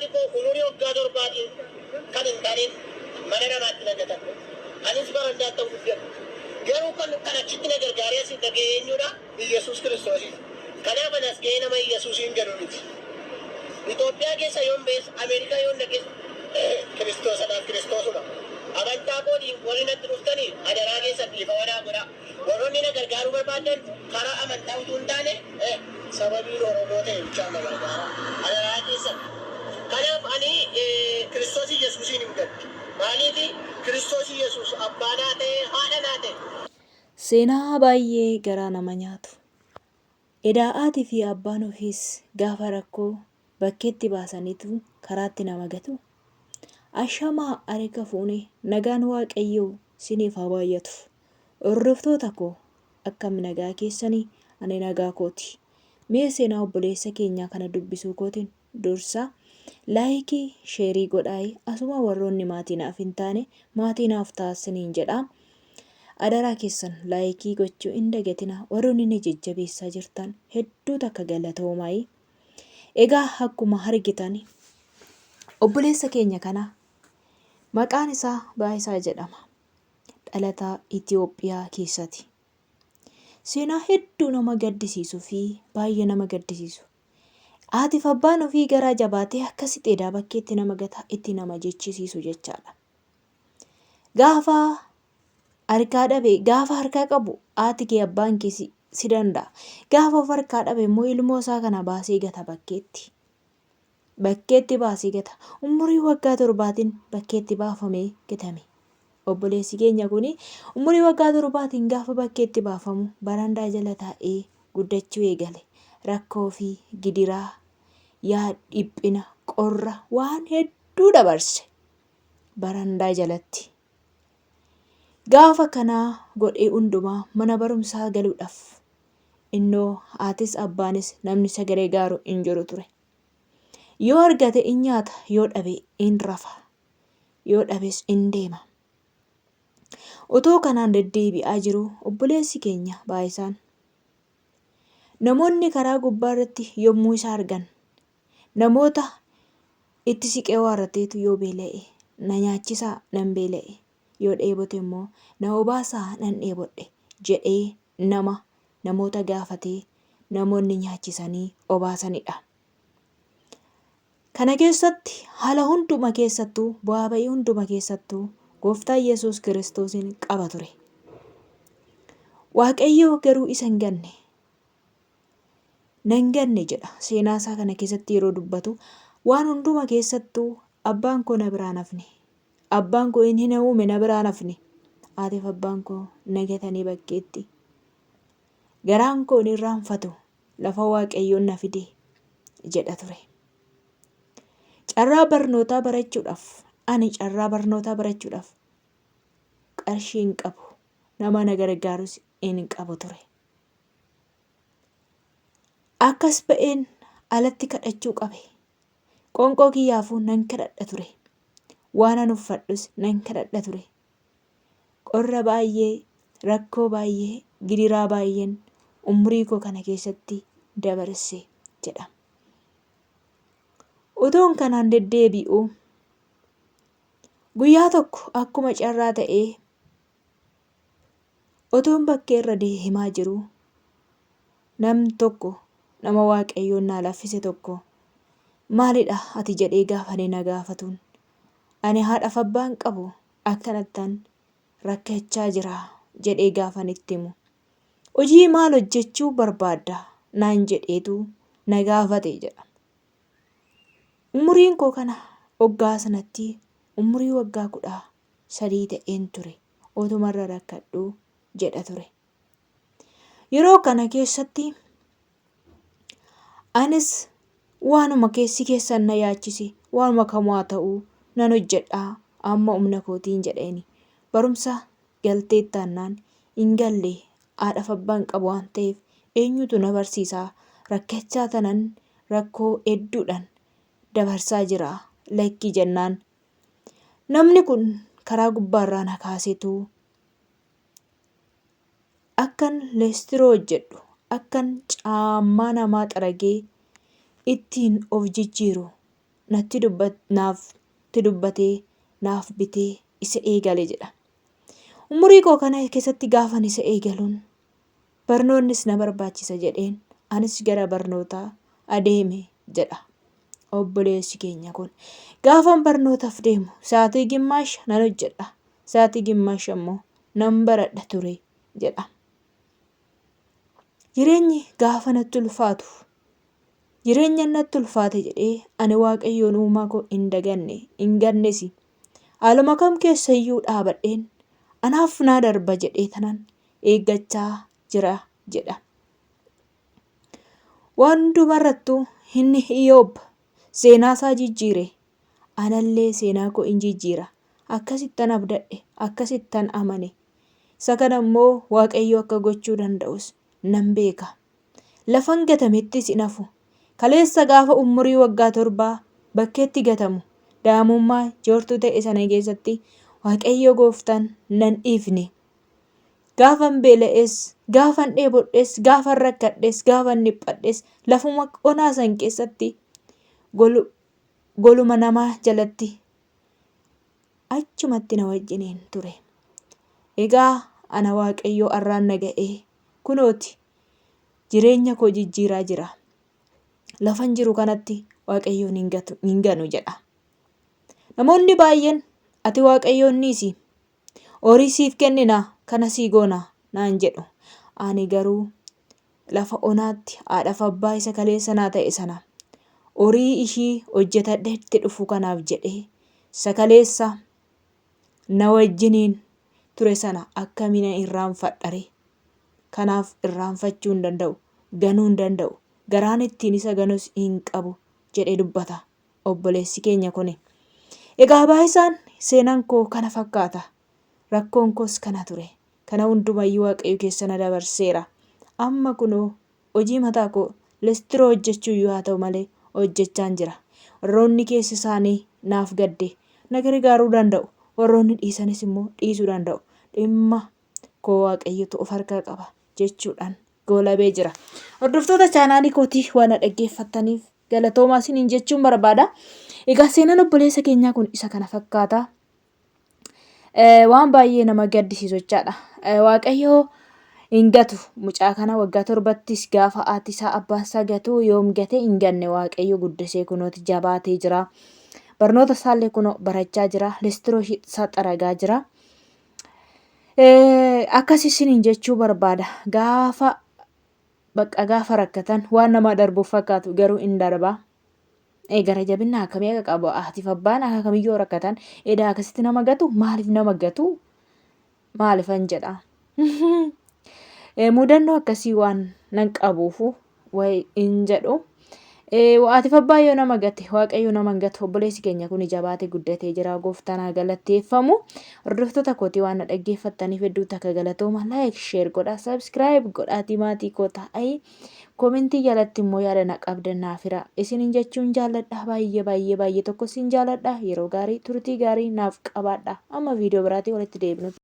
Haati koo umurii waggaa torbaatiin kan hin taaneen mana namaatti na gatan. Anis barandaattan guddadhe. Garuu kan kan achitti na gargaaree asiin na ga'e eenyudha? Iyyasuus Kiristoosi. Kanaaf ani as ga'ee nama Iyyasuusiin ganu miti. Itoophiyaa keessa yoon ba'es, Ameerikaa yoon dhaqes Kiristoos anaaf Kiristoosuma. Amantaa kootiin warri natti dhuftani adaraa keessan dhiifama naa godhaa. Warroonni na gargaaruu barbaaddan karaa amantaa utuu hin taane sababiin Oromoo ta'e bichaan na gargaaraa. Adaraa keessan. Kanaaf ani Kiristoos Iyyasuusiin hin gaddu. Maaliif? Kiristoos Iyyasuus abbaa naa ta'e, haadha naa ta'e. Seenaa baay'ee garaa nama nyaatu. Edaa haati fi abbaan ofiis gaafa rakkoo bakkeetti baasaniitu karaatti nama gatu? Ashamaa harka fuune nagaan waaqayyoo siniif haa baay'atu. Hordoftoota koo akkam nagaa keessanii ani nagaa kooti. Mee seenaa obboleessa keenyaa kana dubbisuu kootiin dursa laayikii sheerii godhaayi asuma warroonni maatii naaf hin taane maatii naaf ta'aa siniin jedha. Adaraa keessan laayikii gochuu hin dagatina warroonni na jajjabeessaa jirtan hedduu takka galatoomayi. Egaa akkuma argitan obboleessa keenya kana maqaan isaa Baayisaa jedhama. Dhalataa Itiyoophiyaa keessati. Seenaa hedduu nama gaddisiisu fi baay'ee nama gaddisiisu. Haatiif abbaan ofii garaa jabaatee akkasitti edaa bakkeetti nama gata itti nama jechisiisu jechaadha. Gaafa harkaa dhabe gaafa harkaa qabu haati kee abbaan kee si, si danda'a. Gaafa of harkaa dhabe immoo ilmoo isaa kana baasee gata bakkeetti. Bakkeetti baasee gata. Umurii waggaa torbaatiin bakkeetti baafamee gatame. Obboleessi keenya kun umurii waggaa torbaatiin gaafa bakkeetti baafamu barandaa jala taa'ee guddachuu eegale. Rakkoo fi gidiraa, yaa dhiphina, qorra waan hedduu dabarse barandaa jalatti. Gaafa kanaa godhee hundumaa mana barumsaa galuudhaaf innoo haatis abbaanis namni sagalee gaaru hin jiru ture. Yoo argate in nyaata, yoo dhabe in rafa, yoo dhabes in deema. Otoo kanaan deddeebi'aa jiruu obboleessi keenya Baayisaan namoonni karaa gubbaa irratti yommuu isa argan namoota itti siqee waarrateetu yoo beela'e na nyaachisaa nan beela'e, yoo dheebote immoo na obaasaa nan dheebodhe jedhee nama namoota gaafatee namoonni nyaachisanii obaasanidha. Kana keessatti haala hunduma keessattuu bu'aa ba'ii hunduma keessattuu gooftaa Yesuus Kiristoosiin qaba ture. Waaqayyo garuu isa hin ganne. Nan ganne jedha seenaa isaa kana keessatti yeroo dubbatu waan hunduma keessattuu abbaan koo na biraa nafne. Abbaan koo inni na uume na biraa nafne. Haatiif abbaan koo na gatanii bakkeetti. Garaan koo hin irraanfatu lafa Waaqayyoon na fide jedha ture. Carraa barnootaa barachuudhaaf ani carraa barnootaa barachuudhaaf qarshii hin qabu. Nama na gargaarus hin qabu ture. Akkas ba'een alatti kadhachuu qabe. Qoonqoo kiyyaafuu nan kadhadha ture. Waanan uffadhus nan kadhadha ture. Qorra baay'ee, rakkoo baay'ee, gidiraa baay'een umrii koo kana keessatti dabarse jedha. Utuun kanaan deddeebi'uu guyyaa tokko akkuma carraa ta'ee Otoon bakkee irra deemaa jiruu nam tokko nama Waaqayyoon naa laaffise tokko maalidha ati jedhee gaafane na gaafatuun ani haadhaaf abbaan qabu akkanattan rakkachaa jira jedhee gaafan itti himu hojii maal hojjechuu barbaadda naan jedheetu na gaafate jedha. Umuriin koo kana waggaa sanatti umurii waggaa 13 ta'een ture. Otumarra rakkadhuu jedha ture. Yeroo kana keessatti anis waanuma keessi keessan na yaachise waanuma kamuu haa ta'uu nan hojjedha amma humna kootiin jedheeni. Barumsa galteettaannaan hin galle haadhaaf abbaan qabu waan ta'eef eenyutu na barsiisaa rakkachaa tanan rakkoo hedduudhaan dabarsaa jira lakkii jennaan Namni kun karaa gubbaarraa na kaaseetu akkan leestiroo hojjedhu, akkan caammaa namaa xaragee ittiin of jijjiiru natti naaf tti dubbatee naaf bitee isa eegale jedha. Umurii koo kana keessatti gaafan isa eegaluun barnoonnis na barbaachisa jedheen anis gara barnootaa adeeme jedha obboleessi keenya kun. Gaafan barnootaaf deemu sa'aatii gimmaasha nan hojjedha, sa'aatii gimmaasha immoo nan baradha ture jedha. Jireenyi gaafa natti ulfaatu Jireenya natti ulfaate jedhee ani Waaqayyoon uumaa koo hin daganne, hin gannesi. Haaluma kam keessa iyyuu dhaabadheen anaaf naa darba jedhee tanan eeggachaa jira jedha. Waan hundumarrattuu inni Iyoob seenaa isaa jijjiire, anallee seenaa koo in jijjiira. Akkasittan abdadhe, akkasittan amane. Isa kana immoo Waaqayyo akka gochuu danda'us nan beeka. Lafan gatamettis hin hafu. Kaleessa gaafa ummurii waggaa torbaa bakkeetti gatamu daa'imummaa joortuu ta'e sana keessatti Waaqayyo gooftaan nan dhiifne. Gaafan beela'es, gaafan dheebodhes, gaafan rakkadhes, gaafan dhiphadhes lafuma onaa san keessatti goluma namaa jalatti achumatti na wajjiniin ture. Egaa ana Waaqayyoo arraan na ga'ee kunooti jireenya koo jijjiiraa jira. Lafan jiru kanatti Waaqayyoon hin gatu, hin ganu jedha. Namoonni baay'een ati Waaqayyoon dhiisi, horii siif kennina, kana sii goona naan jedhu. Ani garuu lafa onaatti haadhaaf abbaa isa kaleessa naa ta'e sana horii ishii hojjetadhe itti dhufu kanaaf jedhee isa kaleessa na wajjiniin ture sana akkamiinan irraanfadha ree? Kanaaf irraanfachuu hin danda'u, ganuu hin danda'u, garaan ittiin isa ganus hin qabu jedhee dubbata obboleessi keenya kuni. Egaa baay'isaan seenaan koo kana fakkaata. Rakkoon koos kana ture. Kana hundumayyuu Waaqayyo keessa na dabarseera. Amma kunoo hojii mataa koo listiroo hojjechuu iyyuu haa ta'u malee hojjechaan jira. Warroonni keessi isaanii naaf gadde na gargaaruu danda'u. Warroonni dhiisanis immoo dhiisuu danda'u. Dhimma koo Waaqayyotu of harkaa qaba jechuudhaan goolabee jira. Hordoftoota chaanaalii kootii waan na dhaggeeffattaniif galatoomaa isiniin jechuun barbaada. Egaa seenaan obboleessa keenyaa kun isa kana fakkaata. Waan baay'ee nama gaddisiisu jechaadha. Waaqayyo hin gatu mucaa kana waggaa torbattis gaafa haati isaa abbaan isaa gatu yoom gate hin ganne Waaqayyo guddisee kunooti jabaatee jira. Barnoota isaallee kunoo barachaa jira. Listiroo isaa xaragaa jira. Akkas isiniin jechuu barbaada. Gaafa bakka gaafa rakkatan waan namaa darbuuf fakkaatu garuu hin darba. Gara jabinna akkamii akka qabu haatiif abbaan akka kamiyyuu rakkatan edaa akkasitti nama gatu maaliif nama gatu maalifan jedha. Mudannoo akkasii waan nan qabuufu wayi hin jedhu. Haatiif abbaan yoo nama gate waaqayyo nama hin gatu obboleessi keenya kun jabaatee guddatee jira gooftaan haa galateeffamu. Hordoftoota kootii waan na dhaggeeffattaniif hedduu takka galatooma like share godhaa subscribe godhaatii maatii koo ta'aa. Komentii jalatti immoo yaada na qabdan naaf hiraa. Isinin jechuun jaalladha baay'ee baay'ee baay'ee tokko isin jaaladha. Yeroo gaarii turtii gaarii naaf qabaadha. Amma viidiyoo biraatiin walitti deebinutti.